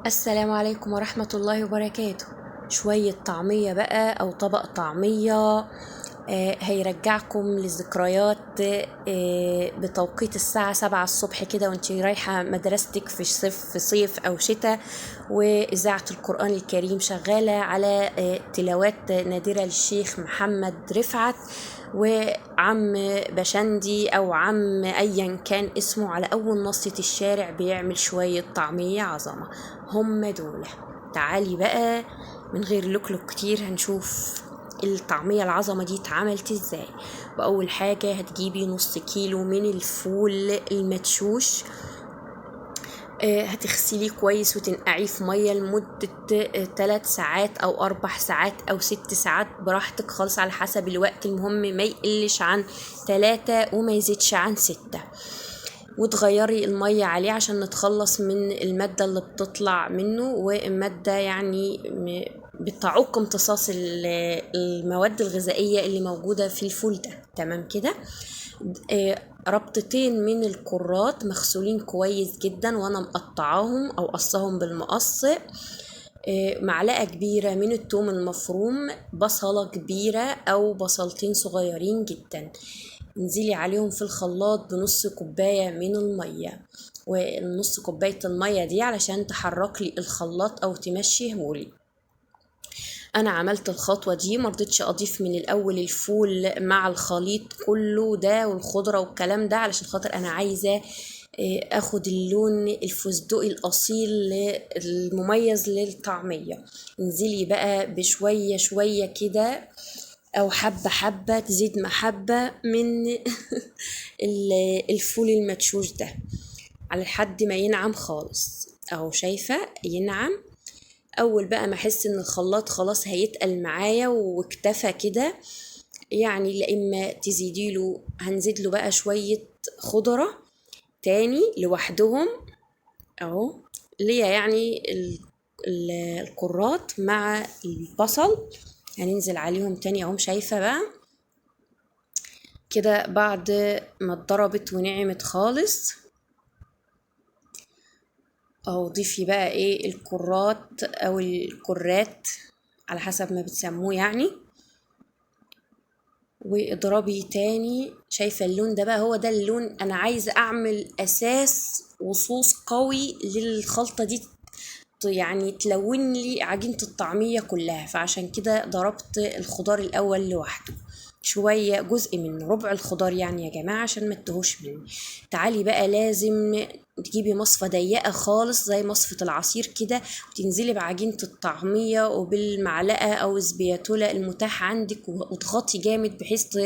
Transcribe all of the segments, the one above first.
السلام عليكم ورحمة الله وبركاته. شوية طعمية بقى أو طبق طعمية هيرجعكم للذكريات بتوقيت الساعة 7 الصبح كده وانت رايحة مدرستك في صيف أو شتاء، وإذاعة القرآن الكريم شغالة على تلاوات نادرة للشيخ محمد رفعت وعم بشندي أو عم أيا كان اسمه على أول نصية الشارع بيعمل شوية طعمية عظمة. هم دول. تعالي بقى من غير لكلك كتير هنشوف الطعمية العظمة دي اتعملت ازاي. واول حاجة هتجيبي نص كيلو من الفول المدشوش، هتغسليه كويس وتنقعيه في مية لمدة 3 ساعات او 4 ساعات او 6 ساعات براحتك خالص على حسب الوقت، المهم ما يقلش عن 3 وما يزيدش عن 6، وتغيري المية عليه عشان نتخلص من المادة اللي بتطلع منه، والمادة يعني بتعوق امتصاص المواد الغذائية اللي موجودة في الفول ده. تمام كده. ربطتين من الكرات مغسولين كويس جدا وانا مقطعاهم او قصاهم بالمقص، معلقة كبيرة من الثوم المفروم، بصلة كبيرة او بصلتين صغيرين جدا، انزلي عليهم في الخلاط بنص كوباية من المية، والنص كوباية المية دي علشان تحرك لي الخلاط او تمشيهولي. انا عملت الخطوة دي، مرضتش اضيف من الاول الفول مع الخليط كله ده والخضرة والكلام ده، علشان خاطر انا عايزة اخد اللون الفستقي الاصيل المميز للطعمية. انزلي بقى بشوية شوية كده او حبة حبة تزيد محبة من الفول المدشوش ده على لحد ما ينعم خالص. اهو شايفة ينعم. اول بقى ما احس ان الخلاط خلاص هيتقل معايا واكتفى كده يعني، لا اما تزيديله، هنزيد له بقى شوية خضرة تاني لوحدهم اهو، ليا يعني الكرات مع البصل هننزل عليهم تاني اهو. شايفة بقى كده بعد ما اتضربت ونعمت خالص اهو. ضيفي بقى ايه الكرات او الكرات على حسب ما بتسموه يعني، واضربي تاني. شايفة اللون ده بقى، هو ده اللون. انا عايزة اعمل اساس وصوص قوي للخلطة دي، يعني تلون لي عجينة الطعمية كلها، فعشان كده ضربت الخضار الاول لوحده شوية، جزء من ربع الخضار يعني يا جماعة عشان ما تتوهوش مني. تعالي بقى لازم تجيبي مصفى ضيقة خالص زي مصفة العصير كده، وتنزلي بعجينة الطعمية وبالمعلقة او سبياتولا المتاح عندك، وتغطي جامد بحيث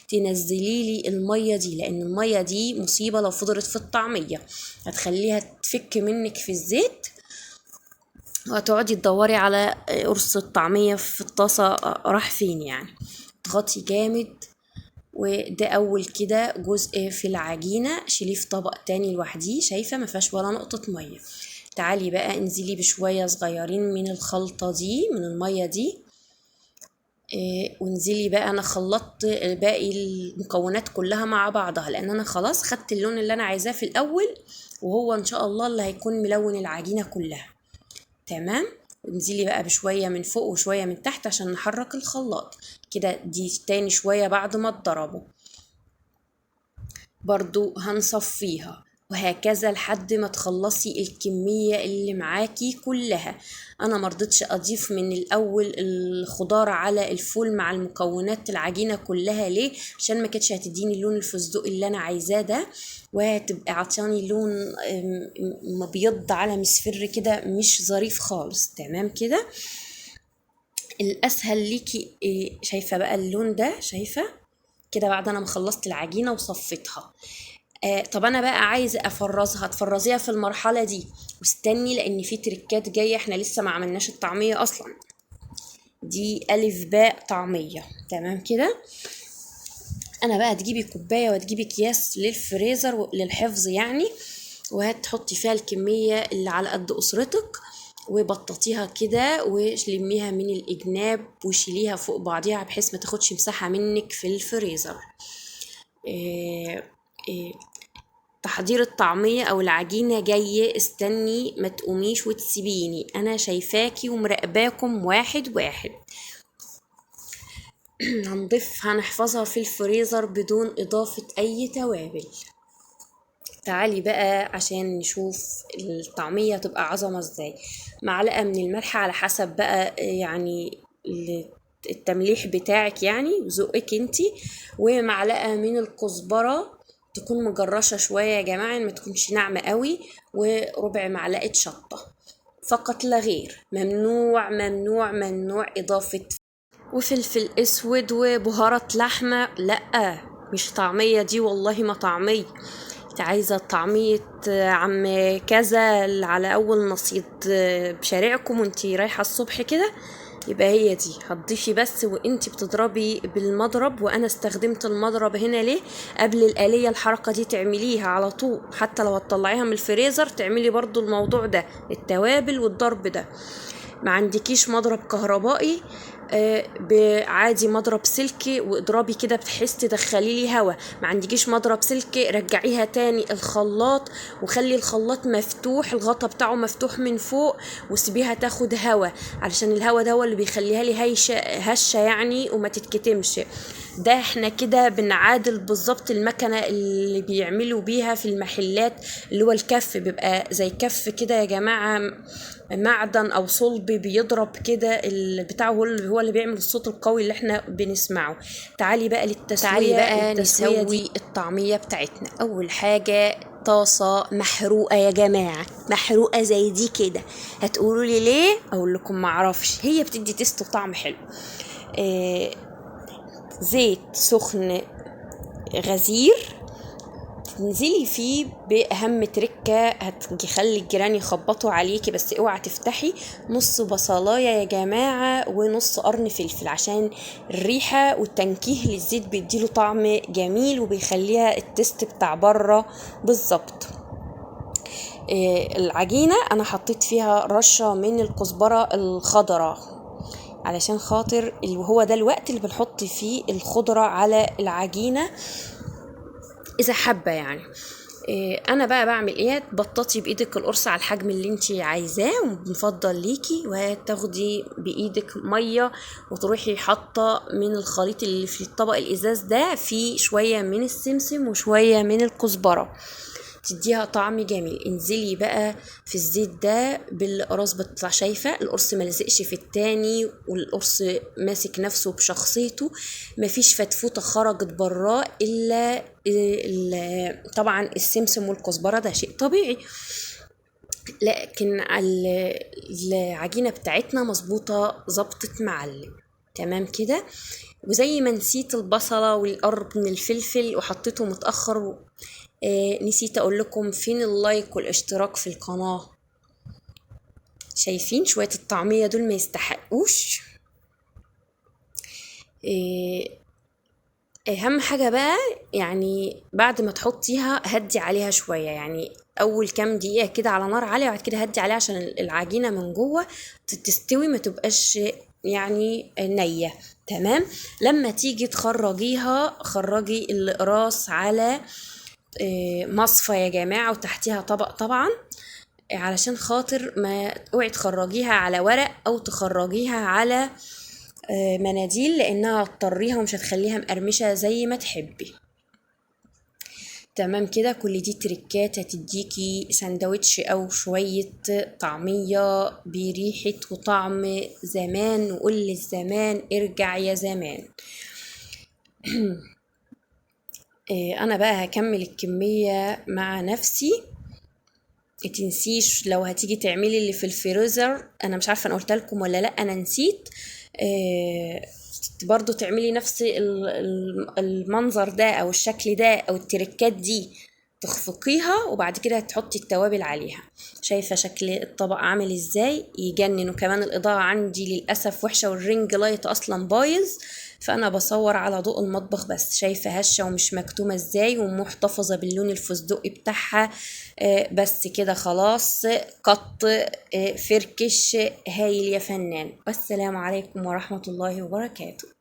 تنزلي لي المية دي، لان المية دي مصيبة لو فضلت في الطعمية هتخليها تفك منك في الزيت، وهتقعدي تدوري على قرص الطعمية في الطاسة راح فين يعني. تغطي جامد. وده اول كده جزء في العجينة، شيليه في طبق تاني لوحديه، شايفة ما فيهاش ولا نقطة مية. تعالي بقى انزلي بشوية صغيرين من الخلطة دي من المية دي، وانزلي بقى. انا خلطت باقي المكونات كلها مع بعضها لان انا خلاص خدت اللون اللي انا عايزاه في الاول، وهو ان شاء الله اللي هيكون ملون العجينة كلها. تمام. انزلي بقى بشوية من فوق وشوية من تحت عشان نحرك الخلاط كده. دي تاني شوية بعد ما اتضربوا برضو هنصفيها، وهكذا لحد ما تخلصي الكمية اللي معاكي كلها. انا مرضتش اضيف من الاول الخضار على الفول مع المكونات العجينة كلها، ليه؟ عشان ما كانتش هتديني اللون الفستقي اللي انا عايزاه ده، وهتبقى عطياني لون مبيض على مصفر كده مش ظريف خالص. تمام كده. الاسهل ليكي إيه؟ شايفة بقى اللون ده، شايفة كده بعد انا ما خلصت العجينة وصفيتها. طب انا بقى عايزه افرزها، تفرزيها في المرحلة دي واستني لان في تريكات جاية، احنا لسه ما عملناش الطعمية اصلا، دي الف باء طعميه. تمام كده. انا بقى هتجيبي كوباية وهتجيبي اكياس للفريزر للحفظ يعني، وهتحطي فيها الكمية اللي على قد اسرتك، وبططيها كده ولميها من الجناب وشيليها فوق بعضيها بحيث ما تاخدش مساحة منك في الفريزر. تحضير الطعمية او العجينة جاية، استني ما تقوميش وتسيبيني، انا شايفاكي ومراقباكم واحد واحد. هنحفظها في الفريزر بدون اضافة اي توابل. تعالي بقى عشان نشوف الطعمية تبقى عظمة ازاي. معلقة من الملح على حسب بقى يعني التمليح بتاعك، يعني ذوقك انتي، ومعلقة من الكزبرة تكون مجرشة شوية يا جماعة، ما تكونش ناعمة قوي، وربع معلقة شطة فقط لا غير. ممنوع ممنوع ممنوع اضافة وفلفل اسود وبهارات لحمة، لا مش طعمية دي والله ما طعمية. انت عايزة طعمية عم كذا على اول نصيد بشارعكم وانت رايحة الصبح كده، يبقى هي دي. هتضيفي بس وانت بتضربي بالمضرب، وانا استخدمت المضرب هنا ليه؟ قبل الآلية الحركة دي تعمليها على طول، حتى لو هتطلعيها من الفريزر تعملي برضو الموضوع ده، التوابل والضرب ده. ما عندكيش مضرب كهربائي، عادي مضرب سلكي واضربي كده بحيث تدخلي لي هوا. ما عندكيش مضرب سلكي، رجعيها تاني الخلاط وخلي الخلاط مفتوح، الغطا بتاعه مفتوح من فوق، وسيبيها تاخد هوا، علشان الهوا ده هو اللي بيخليها لي هشه يعني وما تتكتمش. ده احنا كده بنعادل بالظبط المكنه اللي بيعملوا بيها في المحلات، اللي هو الكف بيبقى زي كف كده يا جماعة، معدن او صلب بيضرب كده البتاع، هو اللي بيعمل الصوت القوي اللي احنا بنسمعه. تعالي بقى للتسويه، تعالي بقى نسوي الطعمية بتاعتنا. اول حاجة طاسه محروقة يا جماعة، محروقة زي دي كده. هتقولوا لي ليه؟ اقول لكم معرفش، هي بتدي taste وطعم حلو. زيت سخن غزير تنزلي فيه باهم تركه هتخلي الجيران يخبطوا عليكي، بس اوعى تفتحي. نص بصلايه يا جماعة ونص قرن فلفل، عشان الريحة والتنكيه للزيت بيديله طعم جميل وبيخليها ال taste بتاع بره بالظبط. العجينة انا حطيت فيها رشه من الكزبره الخضراء، علشان خاطر هو ده الوقت اللي بنحط فيه الخضرة على العجينة اذا حابة يعني. انا بقى بعمل ايه؟ تبططي بايدك القرص على الحجم اللي انت عايزاه ومفضل ليكي، وهتاخدي بايدك مية وتروحي حاطه من الخليط اللي في الطبق الازاز ده، فيه شوية من السمسم وشوية من الكزبره، تديها طعم جميل. انزلي بقى في الزيت ده بالقراص، بتطلع شايفه القرص ما لزقش في التاني، والقرص ماسك نفسه بشخصيته، مفيش فتفوته خرجت براه الا طبعا السمسم والكزبره، ده شيء طبيعي. لكن العجينة بتاعتنا مظبوطة ظبطه معلم، تمام كده. وزي ما نسيت البصله والقرن الفلفل وحطيته متاخر، نسيت اقول لكم فين ال like والاشتراك في القناة. شايفين شوية الطعمية دول ما يستحقوش. اهم حاجة بقى يعني بعد ما تحطيها هدي عليها شوية، يعني اول كام دقيقة كده على نار عالية، وبعد كده هدي عليها عشان العجينة من جوه تستوي، ما تبقاش يعني نية. تمام. لما تيجي تخرجيها خرجي القراص على مصفى يا جماعة، وتحتيها طبق طبعا، علشان خاطر ما اوعي تخرجيها على ورق او تخرجيها على مناديل، لانها هتطريها ومش هتخليها مقرمشة زي ما تحبي. تمام كده. كل دي تريكات هتديكي سندوتش او شوية طعمية بريحة وطعم زمان، وقول للزمان ارجع يا زمان. انا بقى هكمل الكمية مع نفسي. تنسيش لو هتيجي تعملي اللي في الفريزر، انا مش عارفه انا قلت لكم ولا لا، انا نسيت. برضو تعملي نفس المنظر ده او الشكل ده او التركات دي، تخفقيها وبعد كده تحطي التوابل عليها. شايفه شكل الطبق عامل ازاي؟ يجنن. وكمان الاضاءة عندي للاسف وحشة، وال ring light اصلا بايظ، فانا بصور على ضوء المطبخ بس. شايفه هشه ومش مكتومة ازاي، ومحتفظه باللون الفستقي بتاعها. بس كده خلاص، قط فركش هايل يا فنان. والسلام عليكم ورحمة الله وبركاته.